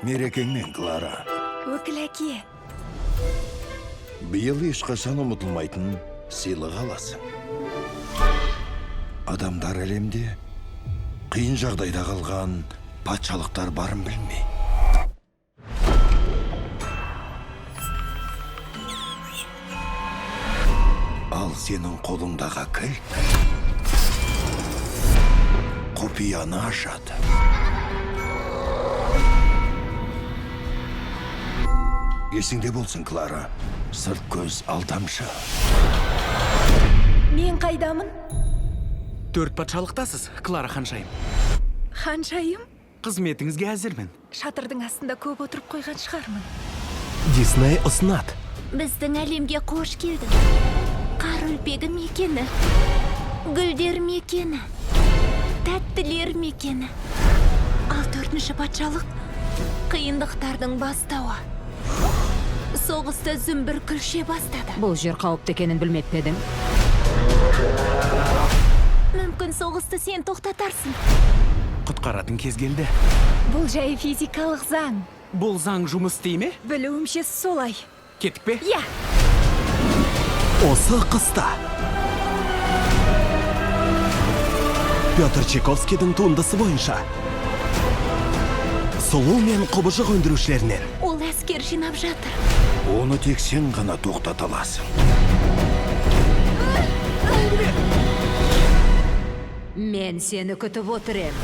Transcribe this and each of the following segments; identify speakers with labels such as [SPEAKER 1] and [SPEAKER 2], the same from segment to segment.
[SPEAKER 1] Мерекеңмен, Клара.
[SPEAKER 2] Өкіл әке.
[SPEAKER 1] Биыл ешқашан ұмытылмайтын сыйлық аласың. Адамдар әлемде қиын жағдайда қалған патшалықтар барын білмей. Ал сенің қолыңдағы кілт құпияны ашады. Есіңде болсын, Клара, сырт көз алдамшы.
[SPEAKER 2] Мен қайдамын?
[SPEAKER 3] Төрт патшалықтасыз, Клара ханшайым.
[SPEAKER 2] Ханшайым?
[SPEAKER 3] Қызметіңізге әзірмін.
[SPEAKER 2] Шатырдың астында көп отырып қойған шығармын.
[SPEAKER 4] Дисней ұсынады.
[SPEAKER 5] Біздің әлемге қош келдің. Қар үлпегі мекені, гүлдер мекені, тәттілер мекені. Ал төртінші патшалық қиындықтардың бастауы. Соғысты зүмбір күлше бастады.
[SPEAKER 6] Бұл жер қауіпті екенін білмеп пе едің?
[SPEAKER 5] Мүмкін, соғысты сен тоқтатарсың.
[SPEAKER 3] Құтқаратын кез келді.
[SPEAKER 2] Бұл жай физикалық заң.
[SPEAKER 3] Бұл заң жұмыс істей ме?
[SPEAKER 2] Білуімше, солай.
[SPEAKER 3] Кеттік пе?
[SPEAKER 2] Иә.
[SPEAKER 4] Осы қыста. Петр Чайковскийдің туындысы бойынша. Сұлу мен құбыжық өндірушілерінен.
[SPEAKER 5] Ол әскер жинап жатыр.
[SPEAKER 1] Оны тек сен ғана тоқтата аласың.
[SPEAKER 6] Мен сені күтіп отыр ем.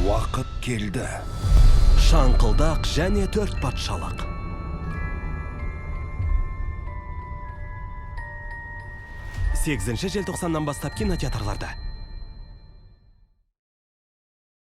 [SPEAKER 1] Уақыт келді.
[SPEAKER 4] Шаңқылдақ және төрт патшалық. 8 желтоқсаннан бастап кинотеатрларда.